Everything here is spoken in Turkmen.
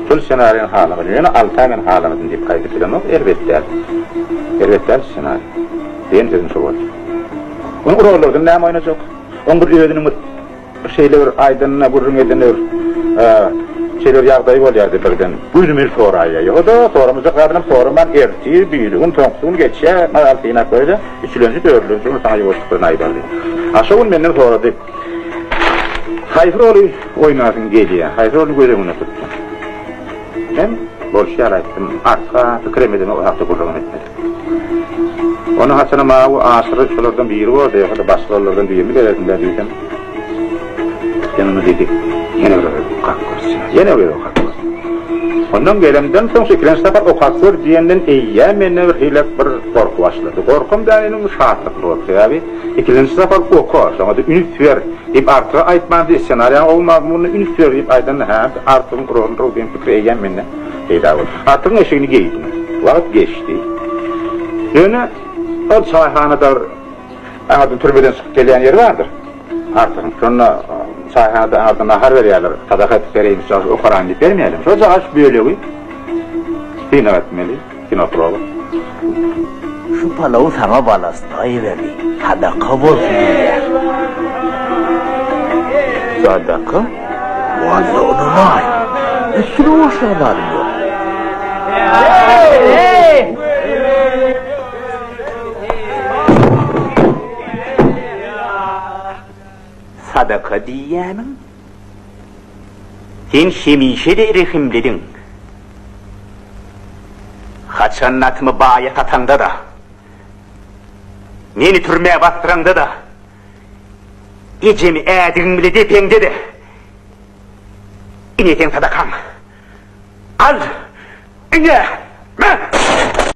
Şol ssenariýany halamadym. Ýöne Altaý men halamadym diýip aýdyp bilemok. Erbet däl. Erbet däl ssenariý. Diýen sözüm şo boldy. Onuň rollardan näme oýnajak? Oň bir özüniň bir şeýle bir aýdanyna, gürrüň edenine bir şeýle bir ýagdaýy bolýardy birden. Gönümel soraýýar. Ýogsa-da soramajak zadynam soraman ertir, birigün, soňkusy gün geçýär. Mazaly synap görýär-de, üçülenji, dördülenji gün saňa ýuwaşlyk bilen aýdar diýip. A şo gün menden sorady. Haýsy roly oýnasyň gelýär? Haýsy roly göz öňünde tutduň? Men bolşy ýaly aýtdym. Artyga pikirem edemok, o hakda gürrüňem etmedim. Onda haçanam mawy Aşyr şolardan biri bordy, ýa-da başga rollardan birini bererdiň-dä diýsem, sen ony diýdi, ýene bir gezek okap gör, ýene bir gezek okap gör. Ondan gelemden soň şu ikilenji sapar okap gör diýenden eýýäm mende bir hili bir gorky başlady. Gorkam däl, indi şatlykly gorky. Sebäbi Ikilenji sapar oka, şoňa-da üns ber diýip Artyga aýtmandy, ssenariýanyň o mazmunyna üns ber diýip aýdanda, hä, Artygyň roludyr diýen pikir eýýäm mende peýda boldy. Artygyň eşigini geýdim. Wagt geçdi. Ýöne ol çaýhanada bir aňyrdan türmeden çykyp gelýän ýeri bardyr Artygyň. Şonda çaýhanada aňyrdan nahar berýärler, sadaka edip bereýin, şujagaz okaraýyn diýip bermeýärler. Şojagaz bölegi synag etmeli. Kinoproba. Şu palawy saňa balasdaý berdi, sadaka bolsun diýýär. Sadaka? Walla ynanaý. Üstüne goşýan zadym ýok. Sadaka diýýämiň? Sen hemişe-de rehimlidiň. Haçan atymy baýa sataňda-da, meni türmä basdyraňda-da, ejemi ädigiň bile depeňde-de, ine seň sadakaň. Al! Ine! Me!